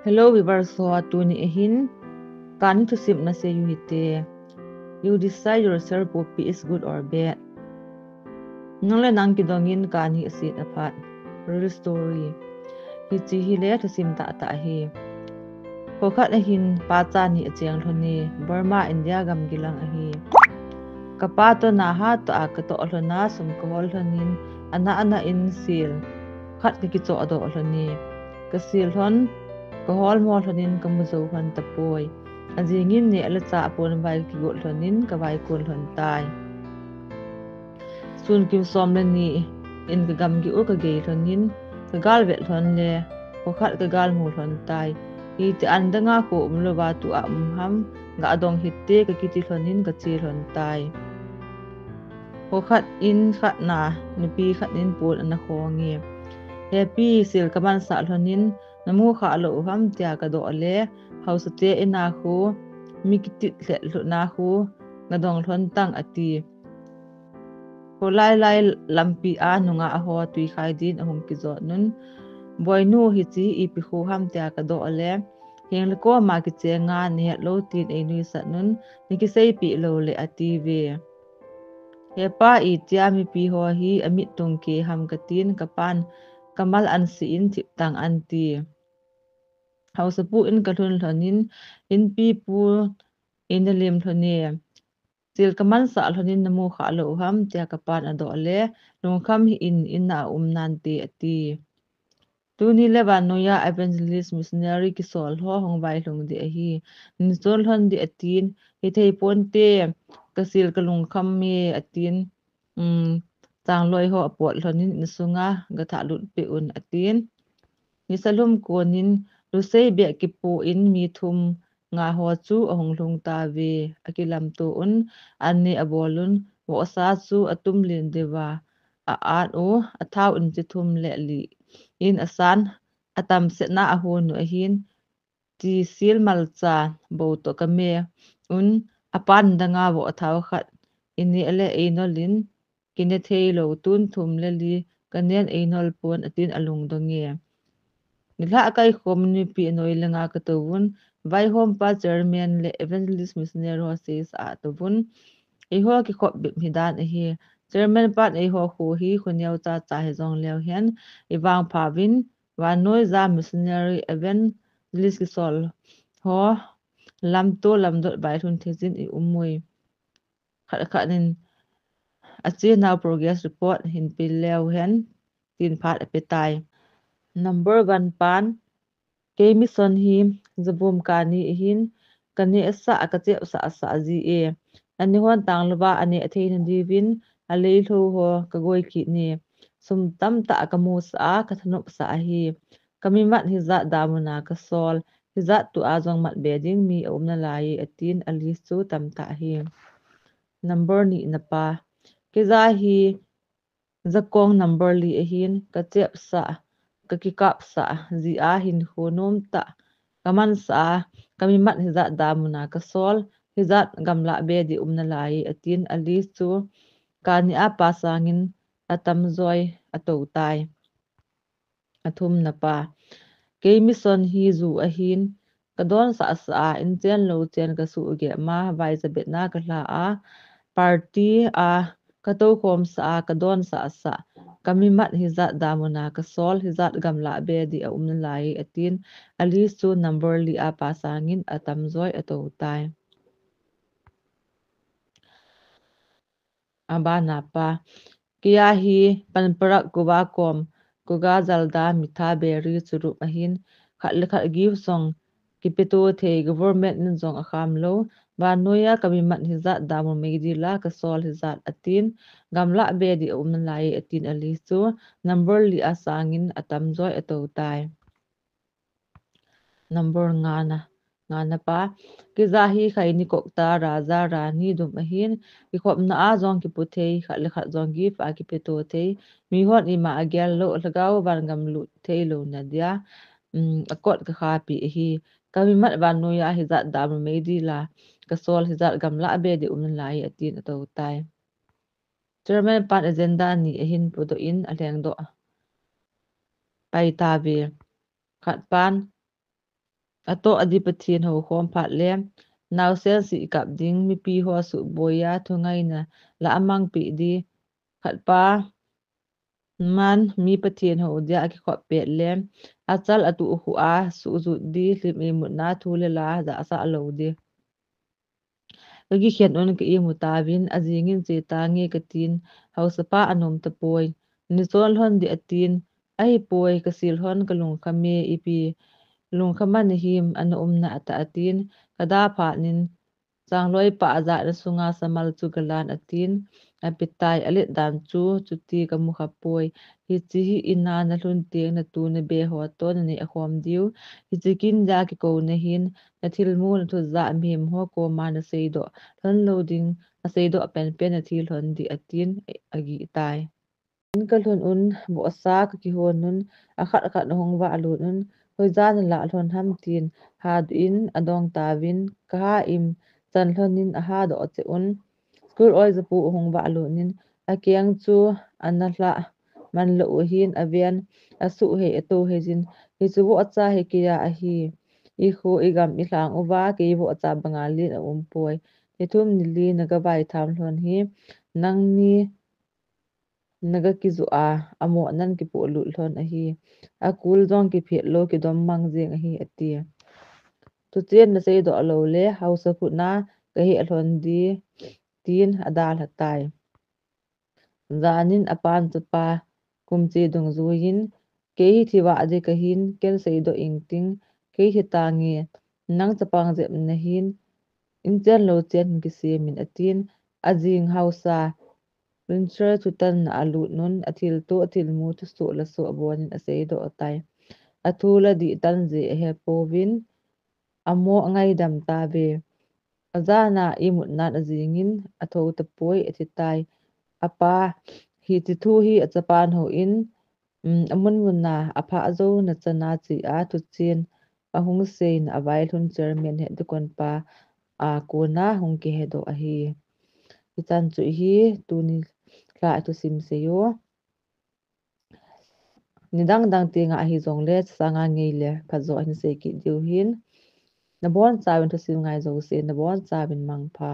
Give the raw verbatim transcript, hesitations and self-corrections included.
Hello viewers ho, tuni ahin kani thusim nasei u hite. You decide yourself, pupi is good or bad. Nang le nang kidongin kani asit aphat. Real story. Hiche hi le thusim tahtah ahi. Khokhat ahin pacha ni acheng lhon e, Burma India gamgi lang ahi. Kapa toh naha toh a katoh lhon a sum kahol lhonin, ana ana in sel khat kakichoh doh lhon e. Kasel lhon, kahol mo lhonin kamu jou lhon tapoi. Ajingin neh le chah pon vai kigot lhonin kavaikon lhon tai. Sun kum som le ni in kagamgi u kagei lhonin, kagal vet lhon le khokhat kagal mu lhon tai. Iti an danga kho umlouva tua um ham, gadong hite kakiti lhonin kache lhon tai. Khokhat in khatna nupi khat in pon ana khonge. Hepi, sel kamansah lhonin, namu khalou u ham tia kadoh le, haosate ina khu mi kitit lheh lhutna khu nadong lhon tang ati. Kholai lai lampi a nungah ho twikhai din ahung kijot un, Boinu, hiche ipi kho ham tia kadoh le, Hengle koma kichenga nahet lou tin einuisat un, nakiseipeh lou le atiuve. Hepa, itia mipi ho hi amit tung kei ham katin, kapan kamal anse in thiptang anti. Haosapu in kalhun lhonin, inpipu eina lem lhon e. Sel kamansah lhonin namu khalou u ham tia kapan adoh le, lungkham hih in, ina aum nante ati. Tuni le vannoiya evangelist missionary kisol ho hung vailhung ding ahi. Neichon lhon ding atin, hithei ponte, kasel kalungkham e atin. Changloi ho apot lhonin insunga gathahlut peh un atin. Nisa lhum konin, lusei beh kipo in mi thum nga ho chu ahung lhung tauve, akilamto un, an ne abol un, vohsa chu atum len diuva a-at u, athao inchi thum le li in asan, atamsetna ahon u ahin, tisel malcha bou toh kame un, apan danga vohthao khat ineh le einol in, kine theilou tun thum le li kanen einol pon atin alungdong e. Nilhah kaikhom nupi anoi lenga katouvun, vaihompa chairman le evangelist missionary ho seisa atouvun, eiho kikhop bep hidan ahi. Chairman pan eiho kho hi khoneo chacha hijong leu hen, ivangphauvin, vannoiya missionary evangelist kisol ho lamto lamdot vailhun theijin ium ui. Khat khat in achenau progress report hinpe leu hen tin phat apetai. Number one pan, kei mission hi jabom kani ahin, kanehsah kachepsah sah ji e. Anehon tanglouva aneh theina diuvin aleilhou ho kagoi kit e. Sum tamtah kamusah a kathanopsah ahi. Kamimat hijat damuna kasol, hijat tua jong matbe ding mi aum nalai e atin, alist chu tamtah ahi. Number nina pa, keija hi jakong number li ahin, kachepsah, kakikapsah ji a hinkho nomtah kamansah a, kamimat hijat damuna kasol, hijat gamlah be ding um nalai e atin, alist chu kani a pa sangin atamjoi atoutai. Athumna pa, kei mission hi ju ahin, kadonsahsah a inchen louchen kasuhgeh ma, vaijabetna kalha a, party a katoukhomsah a, kadonsahsah, kamimat hijat damuna kasol, hijat gamlah be ding aum nalai e atin, alist chu number li a pa sangin atamjoi atoutai. Abana pa, keija hi panparak, kuva kom, kuga, jalda, mitha, beri, churup ahin, khat le khat gift jong kipeto thei, government in jong akhamlou, vannoiya kamimat hijat damun meidila kasol hijat atin, gamlah be ding aum nalai e atin, alist chu number li a sangin atamjoi atoutai. Number ngana, ngana pa, keija hi khaini, kokta, raja, rani dum ahin, kikhopna a jong kipu thei, khat le khat jong gift a kipeto thei, mihon ima agel lou, lhagao vangam lut theilouna dia akot kakhapi ahi. Kamimat vannoiya hijat damun meidila kasol, hijat gamlah be ding um nalai e atin atoutai. Chairman pan agenda ni ahin pudoh in alhengdoh paitauve. Khat pan, atoh adi Pathen houkhom phat le, naosen sih kap ding mipi ho suhboi a thungaina la amangpeh di, khatpa man mi Pathen hou dia akikhop pet le, achal atuh khu a suhjut di, lim imutna thu le la jahsah lou di. Kagikhen un ka imu tauvin, ajingin che tange katin, haosapa anom tapoi. Nichon lhon di atin, ahipoi, kasil lhon kalungkham e, ipi lungkham a nahim, ana umna atah atin, kada phat in, changloi pa ajatna sunga samal chu galan atin, apetai, alet dan chu, chuti kamu khapoi. Hiche hi ina nalhun teng natu nabe ho toh naneh akhom diu. Hiche kin dia kikouna hin, nathilmu nathujah mihem ho koma naseidoh lhon lou ding, naseidoh penpen nathi lhon di atin, agih tai. In kalhun un, vohsa kakihon un, akhat khat ahung vahlut un, hoija nalah lhon ham tin, hadoh in adong tauvin, kaha im chan lhon in ahadoh cheh un, school oijapu ahung vahlut in, akeng chu ana lhah man lou u ahin, aven, asuh hei, atou hei jin, hichu vohcha hi keia ahi. Ikho igam ilhang uva, kei vohcha banga len aumpoi. Nithum nili nagavai tham lhon hi, nangni naga kijoh a, amoh nan kipohlut lhon ahi. Akul jong kiphet lou, kidom mang jeng ahi, ati. Tuchen naseidoh lou le, haosa khut na kaheh lhon di, tin adalha tai. Janin apan chapa kum che dungjuiyin, kei hi thi vah ding kahin, ken seidoh ingting, kei thi tange, nang chapang jep nahin, in chen lou chen hin kisem in, atin, ajing haosa Rincher thutanna alut un, athilto, athilmu, thusoh lasoh abonin aseidoh tai. Athu la dih tan jeh ahepouvin, amoh angaidam tauve. Ajana imutnan ajingin, athou tapoi, athi tai. Apa, hiche thu hi achapan houin, um, amun muna aphah jouna chana che a thuchen ahung seina availhun chairman Hetdekon pa a kona hung kihedoh ahi. Hichan chu hi tuni lha thusim seiyo. Nidang dang tenga ahijongle, sanga ngeile phajo ahin sei kit diu hin. Nabonchauvin thusim ngai jouse, nabonchauvin mangpha.